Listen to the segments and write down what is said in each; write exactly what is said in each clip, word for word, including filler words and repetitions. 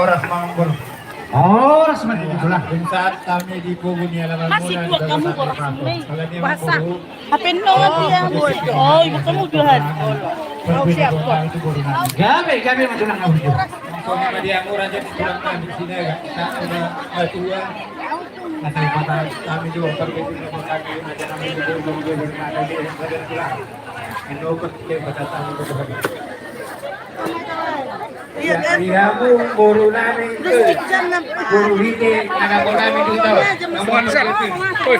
Horas ma amang boru. Horas ma di tulang. Dung sahat hami di pogu ni alaman muna, dua kamu horas ma. Bahasa. Hape no dia. Oh, ibu kamu jualan. Oh, siap. Gabe, gabe ma tulang au. Langsung ma dia murah jadi tulang kami sini agak tak ada batuan. Asal kata kami juga pergi di rumah kami, ada kami di rumah juga dari mana dia, dari tulang. Minum ke, ke, ke, ke, ke, ke. Ia, ia, boru nami, boru hite, anak boru nami tu tau. Oi,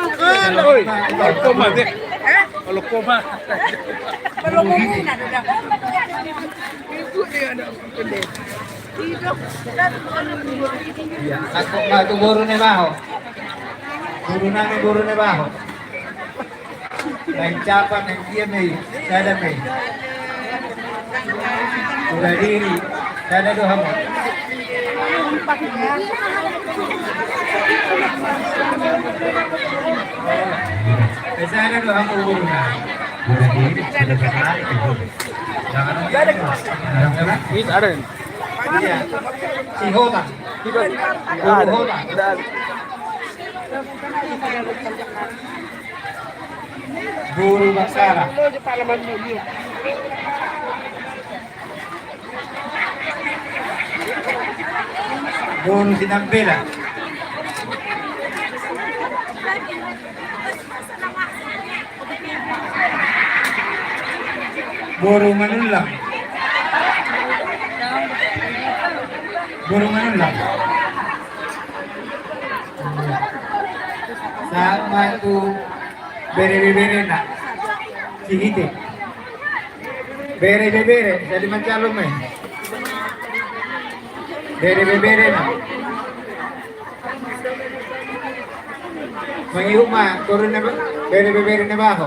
oi, oi, koma, dek. Olo koma. Ia, aku ma tu boru ni baho. Boru nami boru ni baho. Naeng capa, naeng dia ma i, sada ma i. Uda diri, sada do hamu. Eh, sada do hamu boru na. Uda diri, sada sakali. Jangan. Ini ada. Ia. Si Hota. Boru Hota. Boru Baskara. Boru Sinambela. Boru Manullang. Boru Manullang. Sahat ma tu bere-bebere na. Sihite. Bere-bebere, jadi mancalon ma i. Bere-bebere na. Mangihut ma, turun na bere-bebere na baho.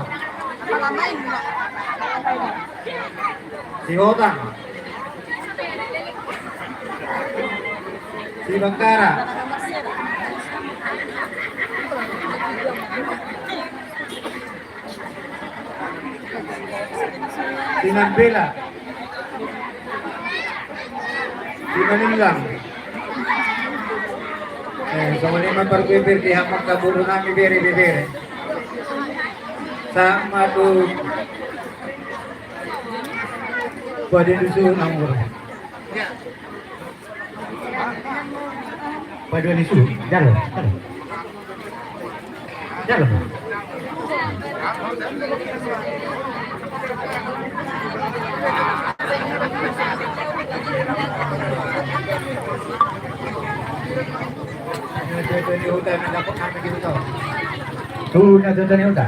Si Hotang. Si Bangkara. Si Nambela. Si Manullang. Eh, songon i ma parbeber di hamu angka boru nami bere-bebere. Sahat ma tu Pade Dusun Anggur. Pade Dusun, jalo, jalo. Jalo. Tu na tu ni uta.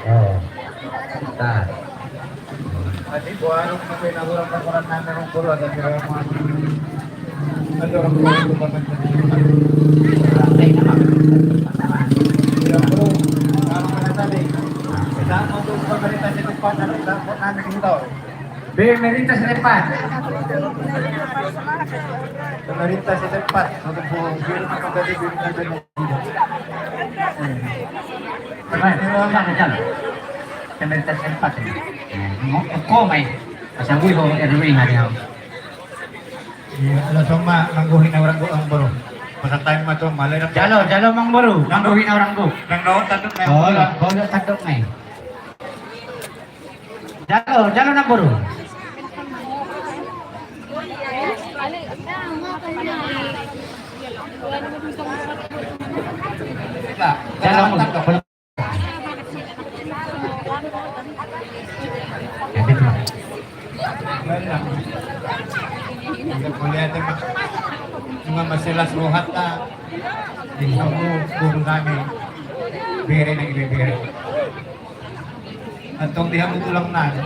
Oh. Bentar. Pemerintah setempat. Pemerintah setempat. Pemerintah setempat ini. Ngomong mai. Pasal gue ho R W hari hau. Iya, langsung ma manggohi na urang gok, amang boru. Pasal time ma tu, malah. Jalo, jalo, amang boru. Manggohi na urang gok. Nang no tanduk mai. Oh, amang boru. Tanduk mai. Jalo, jalo, amang boru. Jalo, amang boru. Mauliate ma. Nunga maselas rohanta. Di hamu boru nami. Bere nang ibebere. Antong di hamu tulang nami.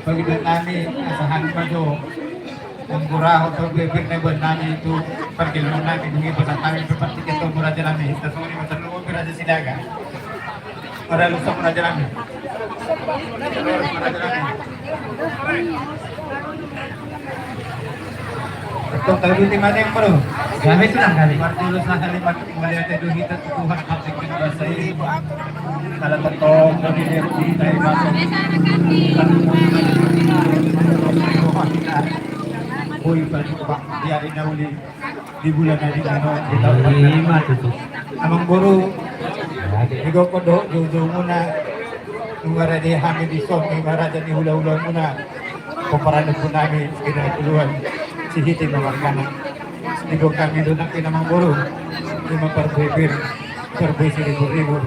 Pagi nami asa hami ma jo. Anggo ra ho tu bebek na ibaen nami tu pargelluan nami, dung i pasahat hami pe partingkian tu raja nami. Tasongon i ma tarlumobi raja Sinaga. Maralusa raja nami. Tong tahu di mata yang baru. Gabe tulang gabe. Martulus lah kalimat. Mauliate do hita tu Tuhan, partingkian basa i. Ala tongtong do di hita i masuk. Boi pajumpang di ari na uli di bulan na denggan on di taon. Ima tutu. Amangboru, digokhon dohot joujoumuna, nunga rade hami dison, ima raja ni hulahulamuna, pomparan ni ompunami Sirait Uluan, Sihite ma margana. Digokhon hami do nangkin, Amangboru, ima parbue pir, parbue siriburibu.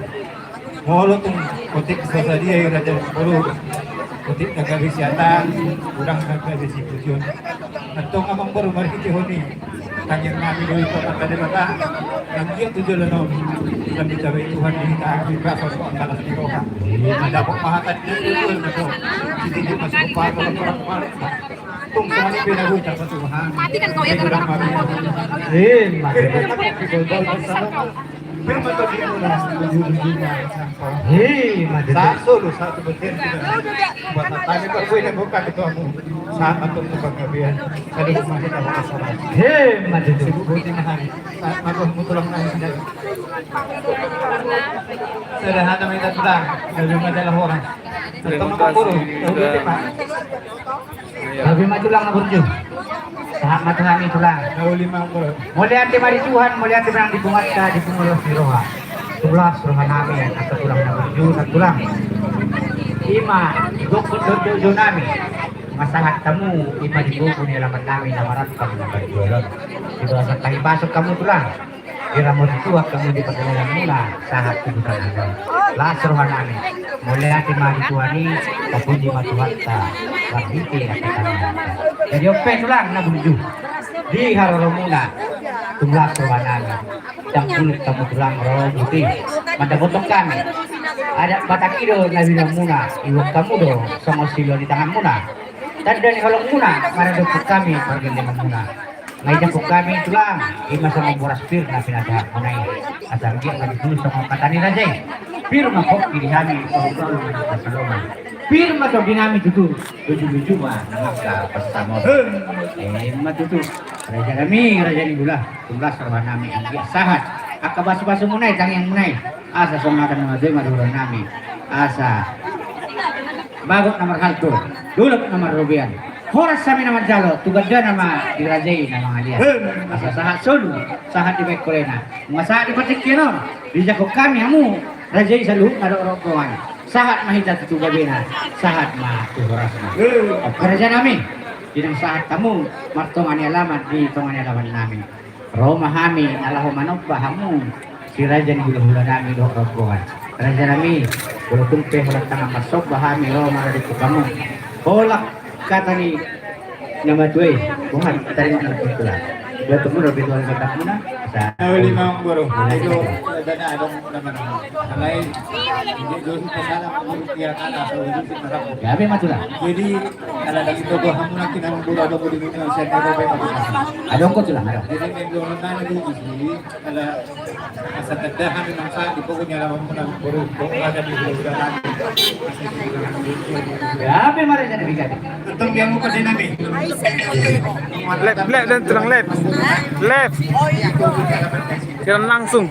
Molo tung otik so sadia i, raja ni boru, otik na gabe siatang, godang na gabe sipujon. Antong, Amangboru, marhitehon i, tangiang nami do i tu Amanta Debata, nang dia tu joloan on, nang ditabai Tuhan di hita, di bagas on, bagas ni roha. Dapot ma hata ni Tuhan, na so sititi masuk ke paru, orang-orang. Tung songon i pe na boi tapatupa hami. Matikan kau ya, godang ma. Eh, mati. Hei, mate. Sahat solu, sahat tu bontean. Buat apa ni, Pak? Gue dah buka ketuamu. Sahat tu panggabean. Tadi rumah kita buka salat. Hei, mate tu. Sibuk boti mahal. Sahat mate, mau tulang naik sendal. Sudah ada minta tulang. Dari majalah orang. Terima kasih. Tahu dia, Pak? Gabe ma tulang na burju. Sahat ma tu hami tulang. Mauliate ma di Tuhan, mauliate ma nang di punguanta, di punguanta ni roha. Tung las roha nami, angka tulang na burju, na tulang. Ima, digokhon dohot joujounami. Nunga sahat hamu, ima di gogo ni alaman nami na marantang na parjolo. Di bagasan tahi pasuk hamu tulang. Diramoti Tuhan hamu di pardalanan muna, sahat tu bulan on. Las roha nami. Mauliate ma di Tuhan i, tapuji ma Tuhanta, marhite angka tangiangta. Jadi on pe tulang na burju. Di haroro muna, tung las roha nami. Ndang bulung hamu tulang ro buti. Mandapothon hami. Adat Batak i do na binahen muna, iboan hamu do, songon siloa di tangan muna. Tanda ni holong muna, maradophon hami, pargellengon muna. Nga idakhon hami tulang, ima songon boras pir na pinasahat muna i. Asa anggiat ma tutu songon hata ni raja i. Pir ma pongki di hami, pongki ma di parsaloman. Pir ma tondi nami tutu, luju-luju ma nang angka pansamot. Ima tutu, raja nami, raja ni hula, tung las roha nami anggiat sahat. Angka pasu-pasu muna i, tangiang muna i. Asa songon hata ni natuatua i ma dohonon nami. Asa bagot na marhalto, dolok na marrobean. Horas hami na manjalo, tu gandana ma di raja i na mangalean. Asa sahat solu, sahat di bahen holena. Nunga sahat di partingkian on, dijangkon hami hamu, raja i saluhutna dohot rombongan. Sahat ma hita tu gabena, sahat ma tu horasna. Raja nami, di na sahat hamu, martonga ni alaman, di tonga ni alaman nami. Ro ma hami na laho manomba hamu, si raja ni hulahula nami dohot rombongan. Raja nami, molo tung pe holan tangan marsomba hami ro maradophon hamu. Holan hata ni na matua i, boha hata ni na matua i. Dua tumur lebih tuan kata muna. Sa- Uli ma guru. Itu dana ada nama nama. Alai, dia dulu pesan apa dia kata apa itu sih. Ya, memang itulah. Jadi, kalau dari itu gua hamu nanti nama guru ada guru di dunia saya ada apa apa. Ada ongkot tulang, ada. Jadi, main dua orang di sini. Ala asa tanda hami nang sahat di pokoknya lawan menang boru, boru ada di boru dalam. Gabe ma raja nami, gabe. Tentang dia muka dia nami. Live, live dan tulang live. Live. Siaran langsung.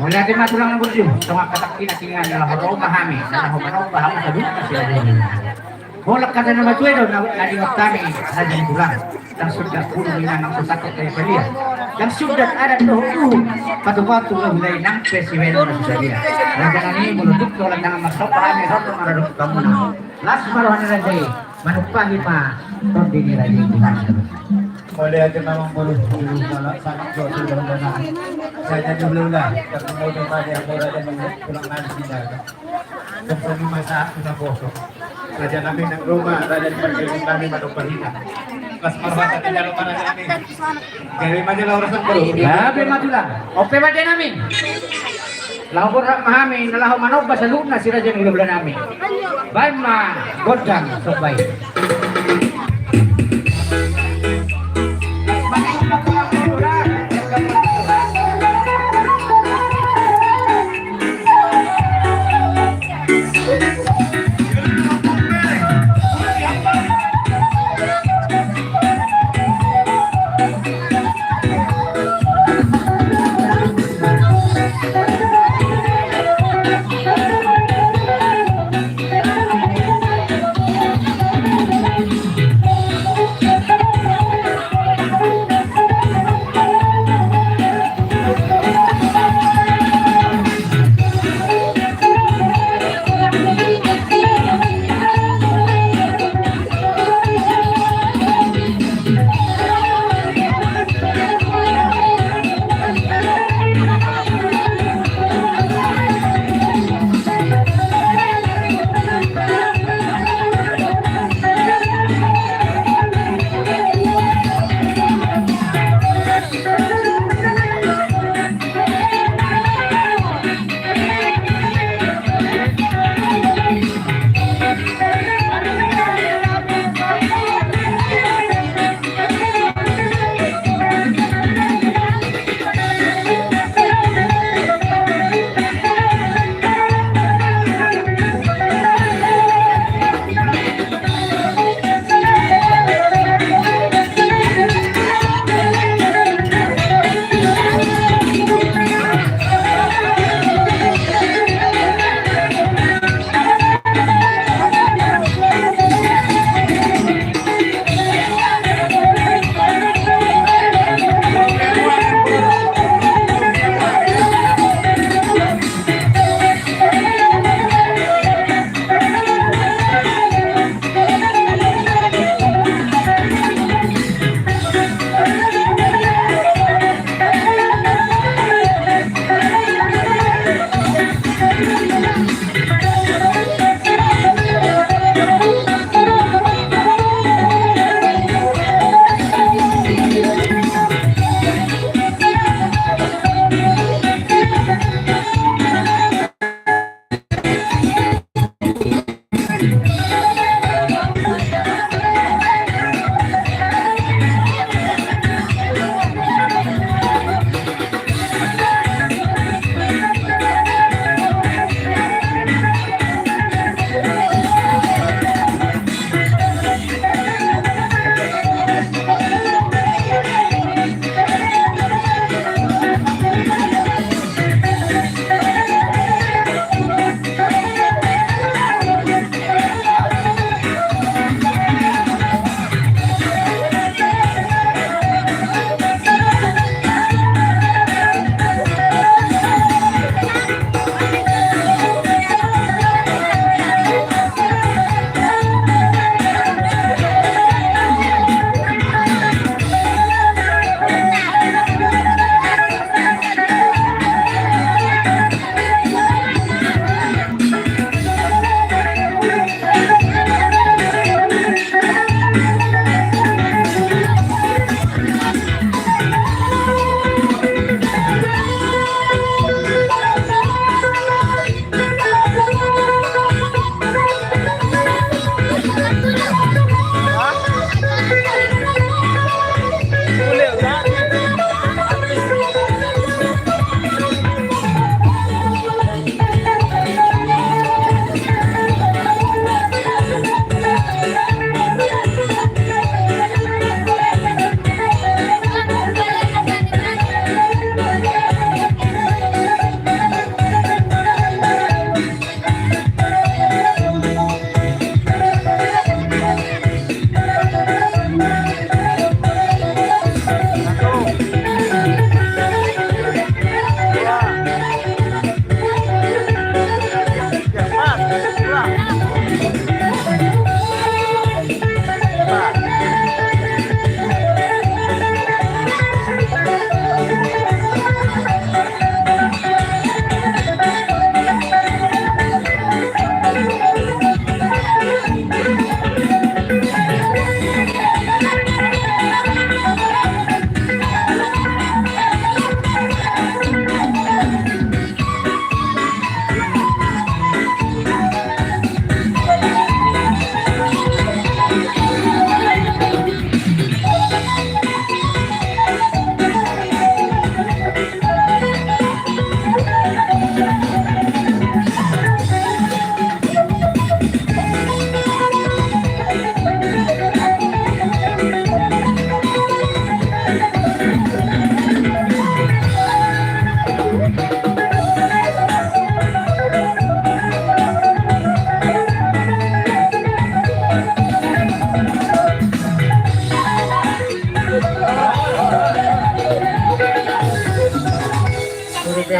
Mauliate ma tulang na burju, tonga katak pina tinggal na laho ro ma hami, na laho manomba hamu saluhutna si raja i. Holan hata ni na matua i do na didok hami, raja ni tulang. Ndang sundat bulung inang nang so sangkot dai palia. Ndang sundat adat dohot uhum, patupaon tu hulahula i nang pe sibahenon na so sadia. Raja nami, molo tung pe holan tangan marsomba hami ro maradophon hamuna. Las ma roha ni raja i, manumpahi ma tondi ni raja i. Mauliate ma amangboru, salam jo tu hulahula nami. Saja di hulahula, ketemu dengan raja ni tulang nami. Terima kasih, kita bosok. Raja nami nang Roma, raja di pargellengon nami manomba hita. Las ma roha, kita jalo ma raja nami. Gabe ma jala horas, amangboru. Gabe ma tulang. On pe ma raja nami. Laho borhat ma hami, na laho manomba saluhutna si raja ni hulahula nami. Baen ma gondang somba i.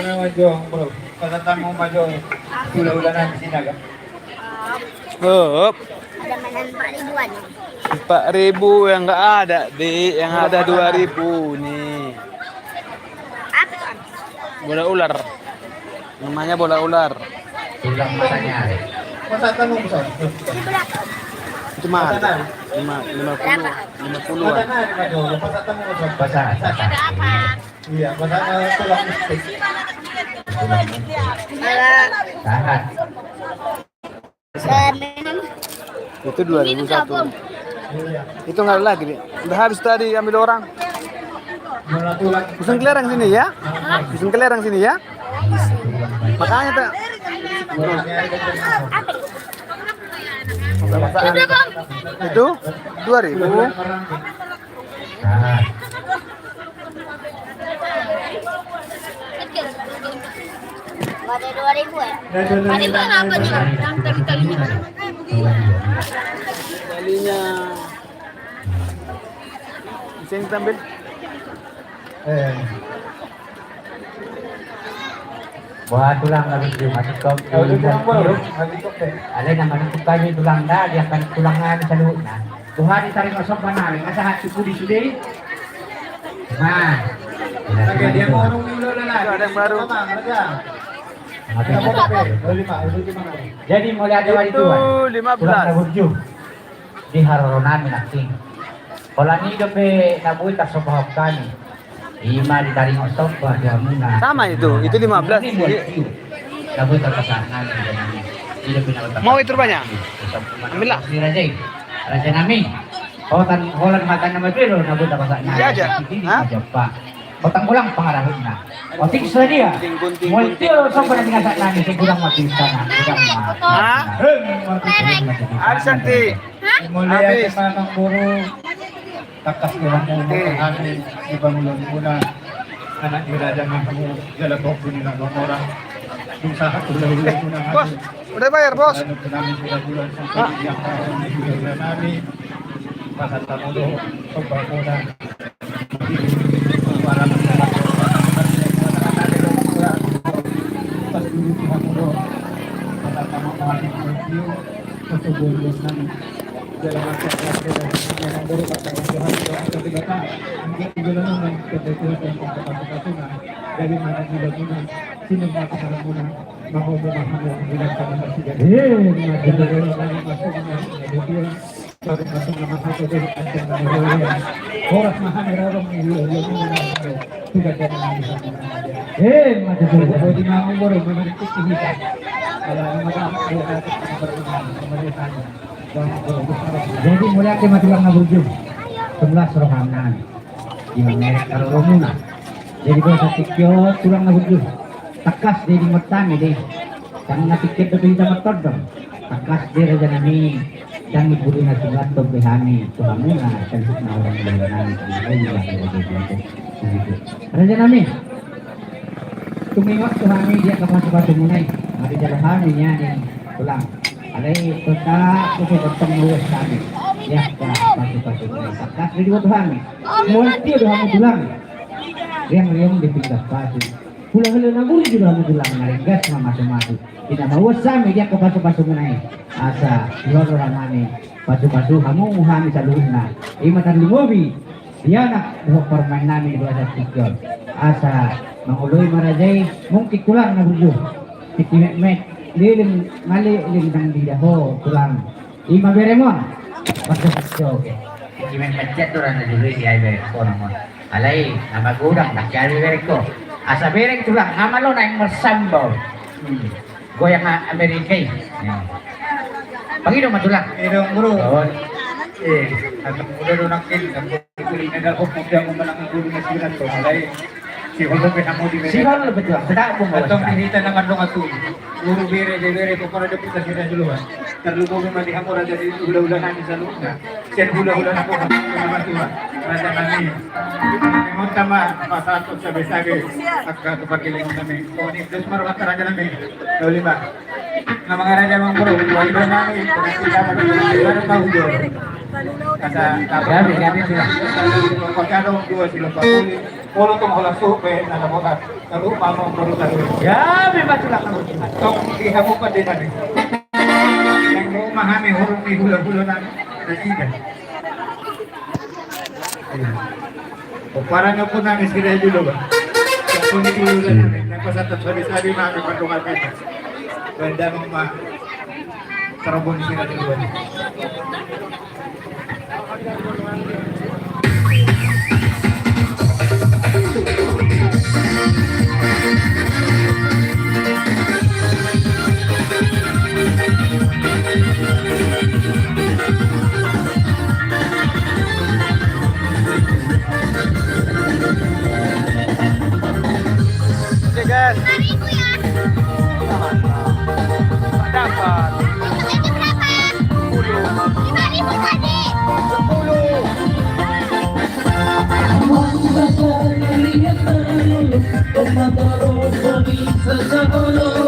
Mana jong, bro? Pasal tamu mah jong. Hula-hula nami Sinaga. Hop. Ada mainan empat ribuan. Empat ribu yang nggak ada, Dik. Yang ada dua ribu nih. Apa tuh, Am? Bola ular. Namanya bola ular. Tulang matanya. Masa tamu, Bos? Itu berapa? Itu mahal. Masa tamu? Lima, lima puluh, berapa? Lima puluhan. Masa tamu, Bos? Masa tamu. Iya, masa, eh, tulang mistik. Tahan. Itu dua ribu satu. Itu nggak ada lagi, Dik. Udah habis tadi ambil orang. Pesan kelereng sini ya. Pesan kelereng sini ya. Makanya tak. Itu dua ribu. Ada dua ribu ya? Tadi itu apa nih? Yang tali-talinya. Talinya. Bisa yang tampil? Eh. Buat tulang habis di masuk kau. Alai nama nukuk kami tulang dah, dia akan tulang nami saluhutna. Tuhan di taring osok mana, nggak sahat suku di sude. Nah. Oke, dia mau orang dulu lah. Itu ada yang baru. Apa, apa? Jadi mulai ada wali tuan. Itu lima belas. Tulang burju. Di haroro nami nangkin. Holan i dope na boi tarsomba hami. Ima di taring osok ba di hamuna. Sama itu, itu lima belas. Ini buat i. Na boi tarpasahat nami. Mau itu rupanya. Ambillah. Raja i. Raja nami. Holan, holan mata nama belo na boi tarpasahat nami. Iya aja. Ini aja, Pak. Hotang bolang pangarahutna. Otik sadia. Multio sopo na tingasak nami, sai godang mati istana. Godang mati. Hah? Ada santi. Mulai aja mamang boru. Takas tulang mu, hami di bangunan muna. Anak di raja ngamu, jala topu ni na orang. Dung sahat hula-hula muna. Bos, udah bayar, Bos. Anu nami sudah bulan sampai di yang nami. Pasal tamu do, pembangunan. Eh, mati suruh. Jadi mulai ake mati bang ngabujung. Sebelas rohangan. Di merek kalau romuna. Jadi bos sakit tulang ngabujung. Takas de di mata ni de. Tangkas na tiket do tu hita martondong. Takas de raja nami. Dang i buru na sulat do be hami tu hamuna. Tangkas na orang bela nami. Raja nami. Tumingot tu hami dia ke pasu-pasu munai. Mari jalo hami nian tulang. Alai kota kutu kotong mauas hami. Dia ke pasu-pasu munai. Takas de dua tu hami. Mual dia do hami tulang. Riang-riang di pinggir pasu. Hula-hula na burju do hamu tulang na ringgas mamasu-masu. Ina mauas hami dia ke pasu-pasu munai. Asa di horo hami pasu-pasu hamu hami saluhutna. Ima tarlumobi di anak dohot parumaen nami di bagasan tingki on. Asa mangoloi ma raja i mungkin tulang na burju. Tingki metmet leleng male leleng dang diida ho tulang. Ima berem on. Pasu-pasu. Ima mencet tu rana dulu di ai berem on. Alai nama godang tak jadi berem ko. Asa berem tulang nama lo naeng marsambau. Hmm. Goyang Amerika i. Ya. Pangido ma tulang. Ido bro. Eh, anak muda do nangkin. Sihol dope hamu di. Sihol dope tulang. Antong di hita na mandok atu. Guru bere, bebere, pokokna dope sasira juluan. Tarlumobi ma di hamu raja di hula-hula nami saluhutna. Sian hula-hula na boha, na matua. Raja nami. Ingonta ma pasahat sabe-sabe. Angka tu parkilingon nami. Pokokna dos ma rohanta raja nami. Dua lima. Na mangaraja mangboru, wali nami. Kata, kata, kata, kata, kata, Molo tong holan suhut be na dapotan. Taruhut ma hamu boru taruhut. Ya, memang tulak taruhut. Tong di hamu pandita be. Nang ro ma hami hurung ni hulahula nami. Nasida. Pomparan ni ompu nami Siraja Dua ba. Ompu ni hulahula nami. Nang pasahat sabi-sabi ma hami mandongani hita. Baen damang ma. Tarobon Siraja Dua. Oke, gas. Dapat. Sepuluh.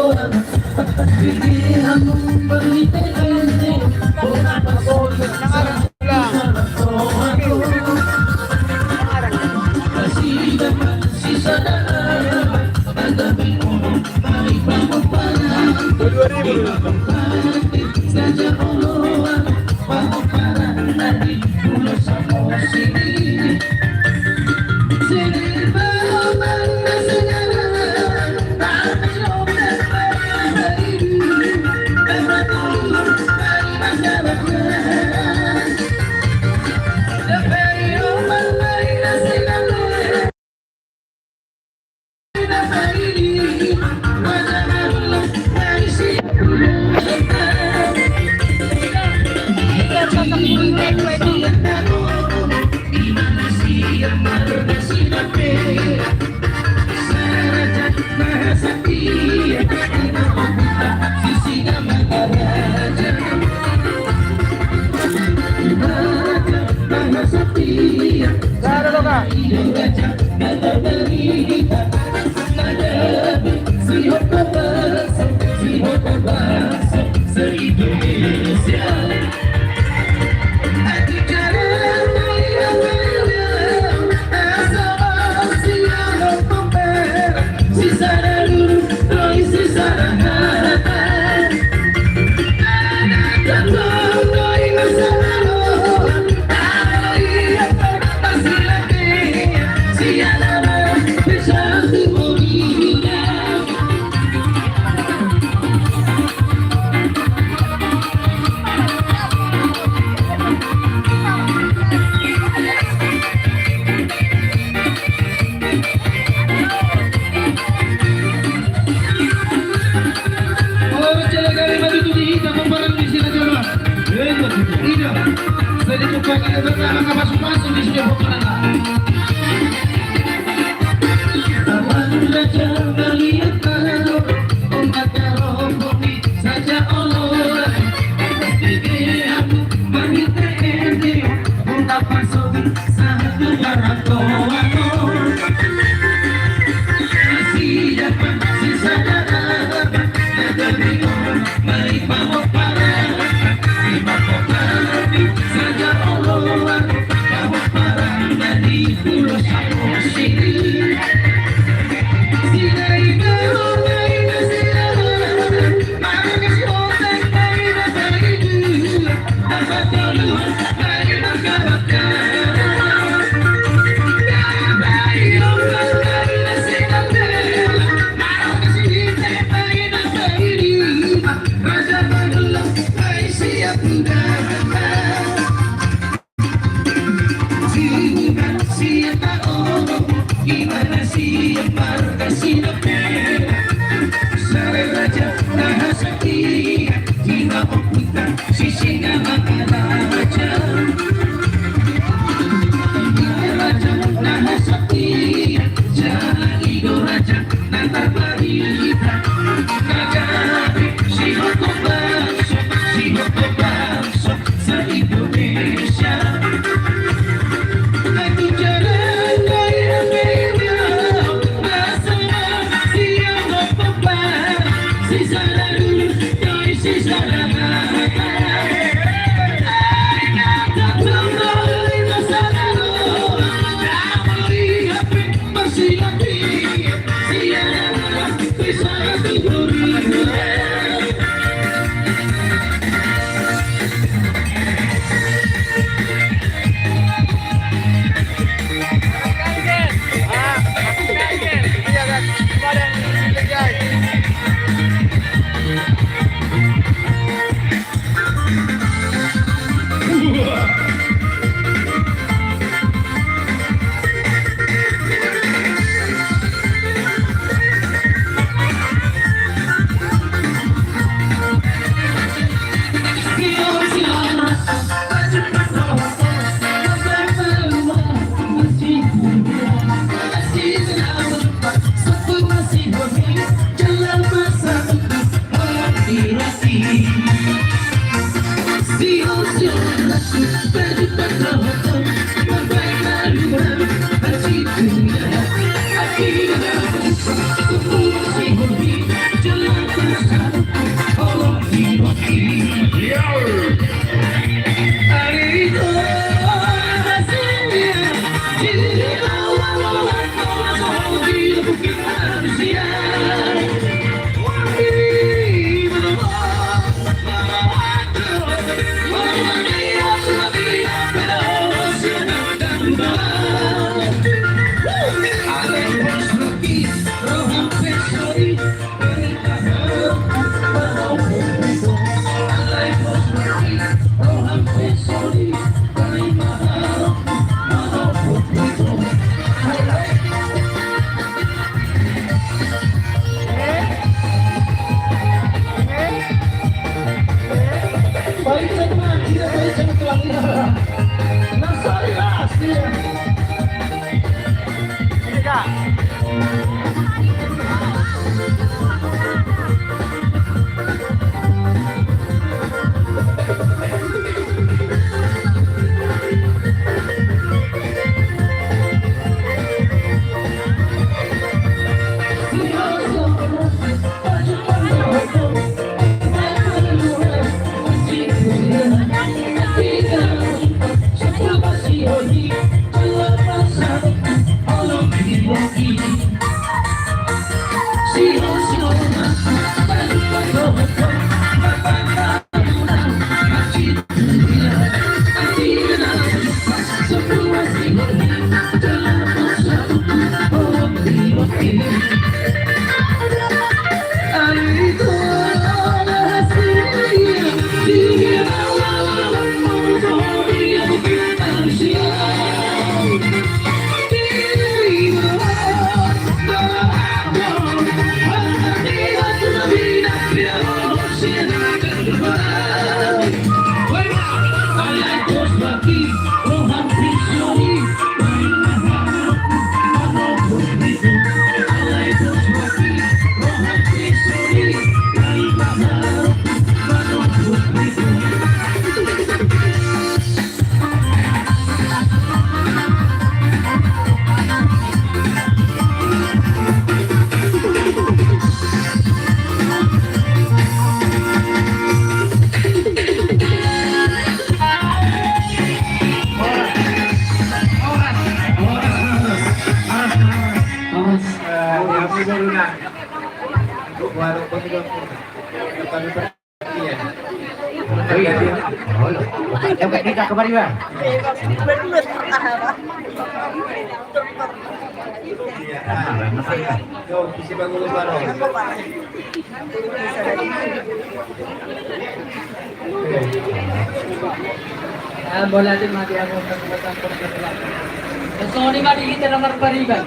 Songon i ma di hita na marpariban.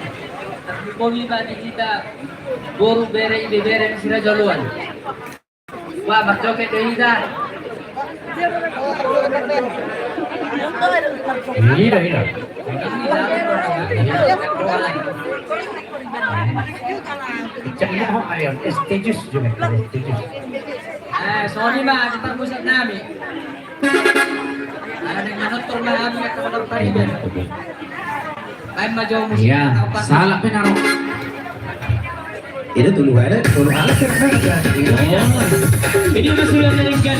Songon i ma di hita boru, bere, ibebere ni si Raja Oloan. Wah, marjoget do hita. Ida, ida. Cak ina ho, ayo, stages juga, stages. Eh, songon i ma di parmusik nami. Ada yang manortor ma hami, kata kabar pariban. Baen ma jo musik. Iya, salah pe naro. Ini dulu ada, dulu ada. Ini masih yang meninggal.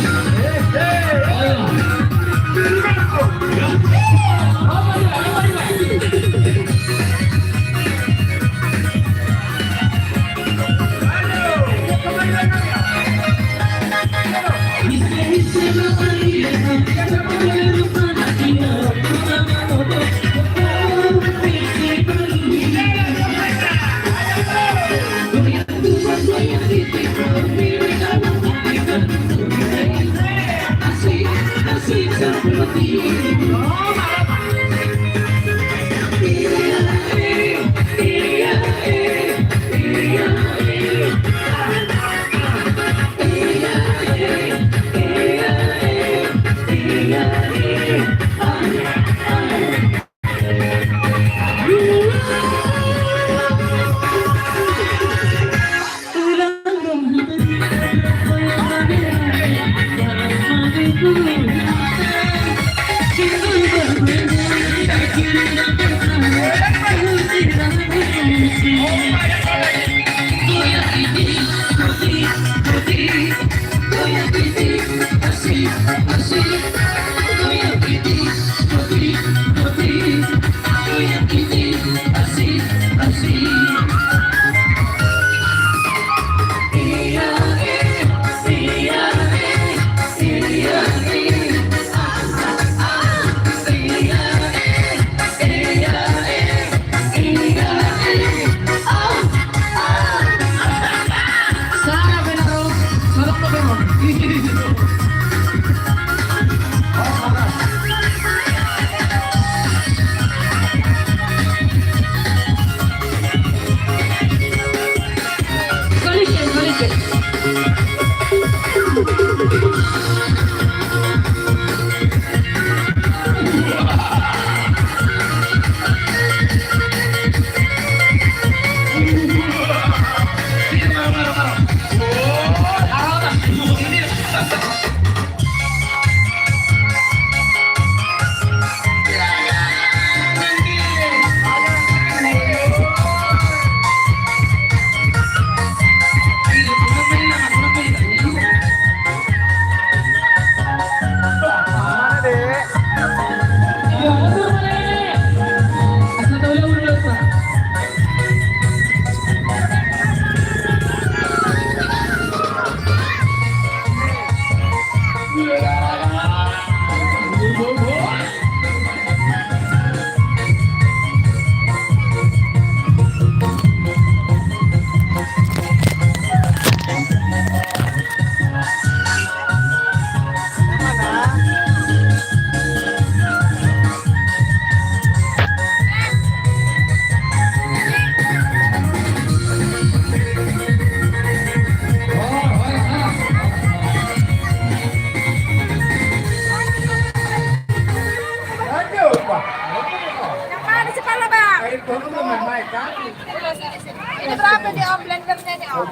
Ini berapa di, Om, blendernya ini, Om?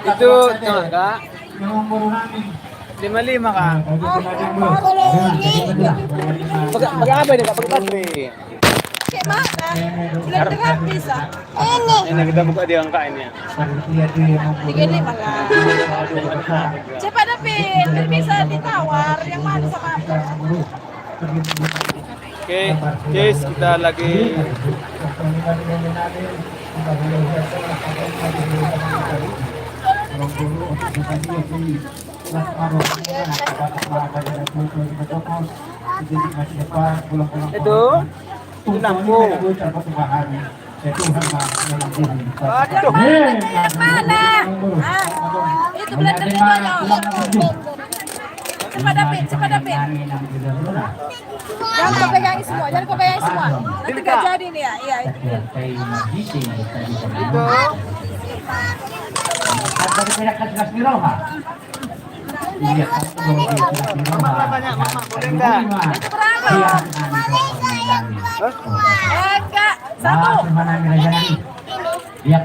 Itu tengah, Kak. Lima lima, Kak. Pakai, pakai apa ini, Kak? Pakai baterai. Kayak mana? Belum dengar bisa. Ini. Ini kita buka di angka ini ya. Tiga lima lah. Cepat, David. Biar bisa ditawar. Yang mana sama aku? Oke, guys, kita lagi. Itu, itu lampu. Aduh. Mana? Ah, itu blendernya mana? Cepat, David, cepat, David. Jangan kau pegangi semua, jangan kau pegangi semua. Nanti nggak jadi nih ya. Iya, itu. Itu. Mamak, tanya Mamak, boleh nggak? Itu berapa? Hah? Eh, enggak. Satu. Ini. Iya,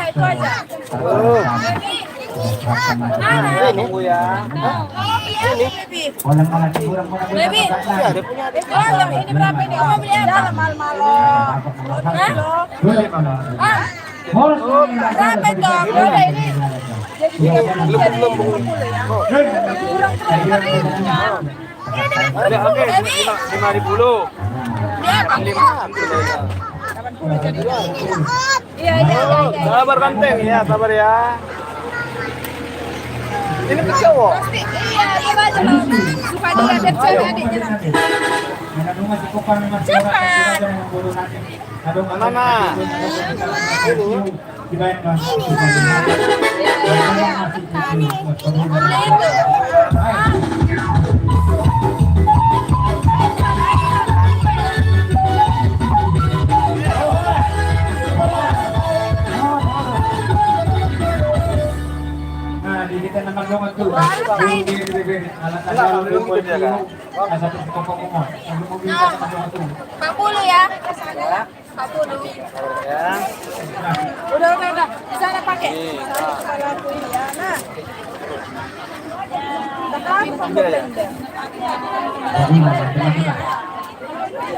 itu aja. Ini. Ini. Baby. Baby. Iya, dia punya, dia punya. Ini berapa ini? Oh, beli apa? Dalam, malam-malam. Hah? Ah. Berapa itu? Berapa ini? Jadi, jadi, jadi, oke, oke. Lima, lima ribu lu. Lima, lima. Iya, iya, iya, iya. Sabar, Banteng, ya, sabar, ya. Ini ke cowok. Pasti, iya, coba aja, Bang. Suka dia, biar cewek adiknya nanti. Cepat. Mama. Nah, di kita nama dong tuh. Alat-alat. Empat puluh ya. Empat puluh. Ya. Udah, udah, udah. Di sana pakai. Iya. Nah.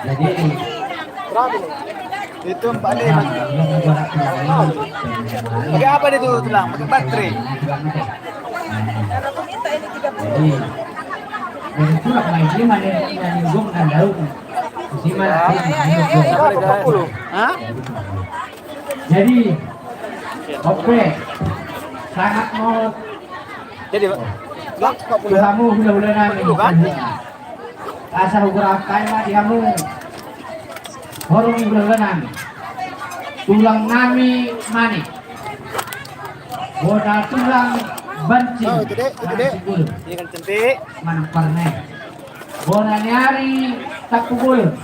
Jadi, itu empat lima. Pakai apa dia tuh, Tulang? Pakai baterai. Jadi, dari Tulang main lima nih, yang nyinggung dan daun. Hah? Jadi, oke. Sangat mau. Jadi, Pak. Empat puluh. Kamu hula-hula nami. Empat puluh, kan? Asa ukur apa ma di kamu? Horong hula-hula nami. Tulang nami manik. Bona tulang banci. Oh, itu deh, itu deh. Iya kan, cantik. Manang parna. Bona ni ari Tampubolon.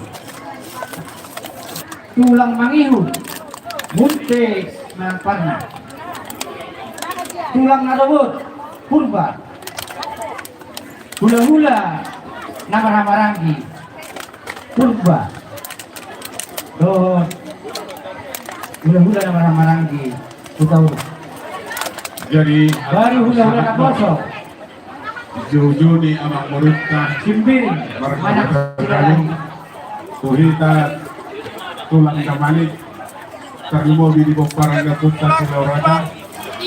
Tulang mangihut. Munte Manang Parna. Tulang na dohot Purba. Hula-hula na marhahamaranggi Purba. Dohot hula-hula na marhahamaranggi Hutauruk. Jadi, baru hula-hula na poso. Joujou ni amangborunta. Simbiri. Marga Hutagalung. Tu hita tulang na manik. Tarlumobi di pomparan ni ompunta si Laurata.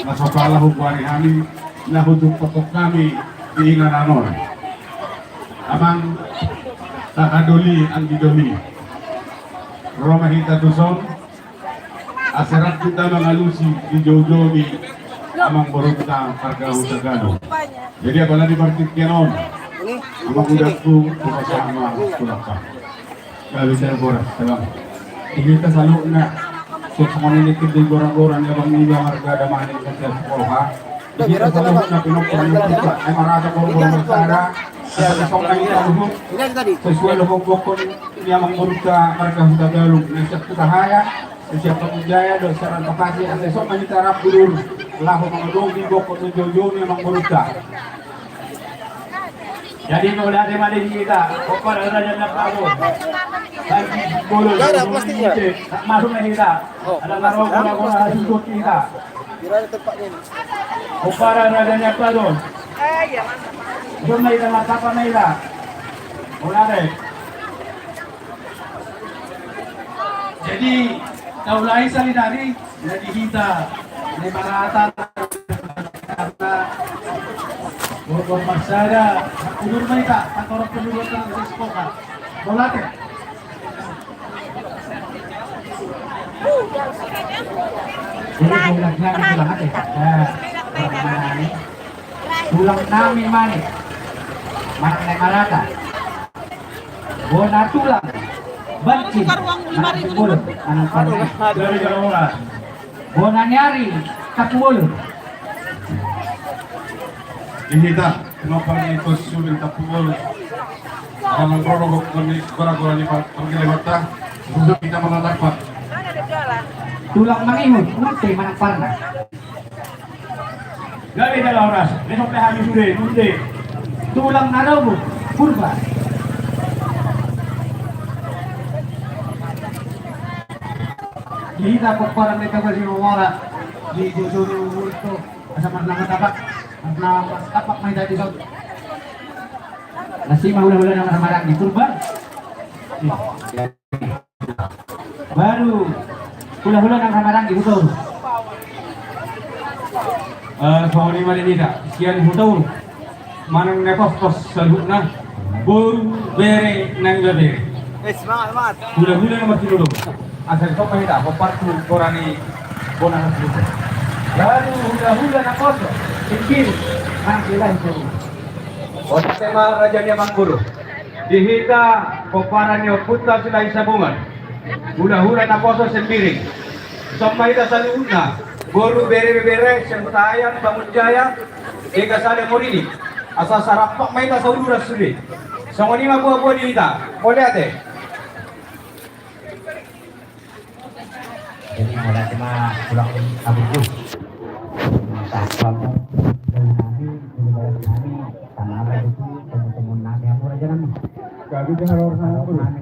Na so pala huboan hami. Na hutumpok hami di inganan on. Amang, taha doli anggi doli. Ro ma hita tuson. Asa rap hita mangalusi di joujou ni amangborunta marga Hutagalung. Jadi apalagi partingkian on. Amang udangku, tu pasahat ma tu rap. Gabe sera boras, salam. Di hita saluhutna, songon i nangkin di gora-gora ni abang niba marga Damanik, marga Sikolha. Di hita saluhutna pinompar ni ompunta, ai marasa boru-boru marsada. Asa songon i saluhut. Sesuai dohot gokhon ni amangborunta marga Hutagalung. Na siap Hutahaean. Siap Panggung Jaya dohot Siaran Tapasi, asa songon i hita rap, Bulu, laho mangadopi gokhon dohot joujou ni amangborunta. Jadi mauliate ma di hita, pomparan Raja Nyampagon. Bagi bolon, masuk ma hita. Ada maro gora-gora hasusut hita. Pomparan Raja Nyampagon. Jom ma hita, martamba ma hita. Mauliate. Jadi taulai sahali nari na di hita na marata, karna borgor marsada udur ma hita, tatorop penurut na sespoka. Mauliate. Jadi tulang nami, tulang ate. Tulang nami mani, manang na marata. Bona tulang, bancin, manang Tampubolon, manang Parna. Bona ni ari, Tampubolon. Di hita, pinompar ni Kos Subin Tampubolon. Alang rorogok ni gora-gora ni pargilebanta. Sudah kita menatap, Pak. Tulang mangihut, mute manang Parna. Gabe jala horas, besok pe hami sude, sude. Tulang na robo, Purba. Di hita pomparan ni Tabasimomora, di Jojo ni Umurto, asa marnama tapak, marnama tapak ma hita di son. Nasi ma hula-hula na marhamaranggi, Purba. Baru hula-hula na marhamaranggi, Hutauruk. Eh, songon i ma di hita, sian Hutauruk manang Napospos saluhutna, boru, bere nang ibebere. Eh, semangat, semangat. Hula-hula na martinodong. Asa dison ma hita, pomparan tu gora ni bona na sulusa. Baru hula-hula Naposo, Simbiri, manang Silahi saluhutna. Mauliate ma Raja ni Amangboru. Di hita pomparan ni ompunta Silahi Sabungan, hula-hula Naposo Sembiring. Dison ma hita saluhutna, boru, bere, ibebere, sian Hutahaean, Bangunjaya, Degasada, Morinik. Asa sarampak ma hita sauduran sude. Songon i ma boa-boa di hita. Mauliate. Jadi mauliate ma tulang Aburju. Sahabat kami, guru balas kami, tanah itu, teman-teman nami, hamu raja nami. Kami dengar orang sana, Bro. Nami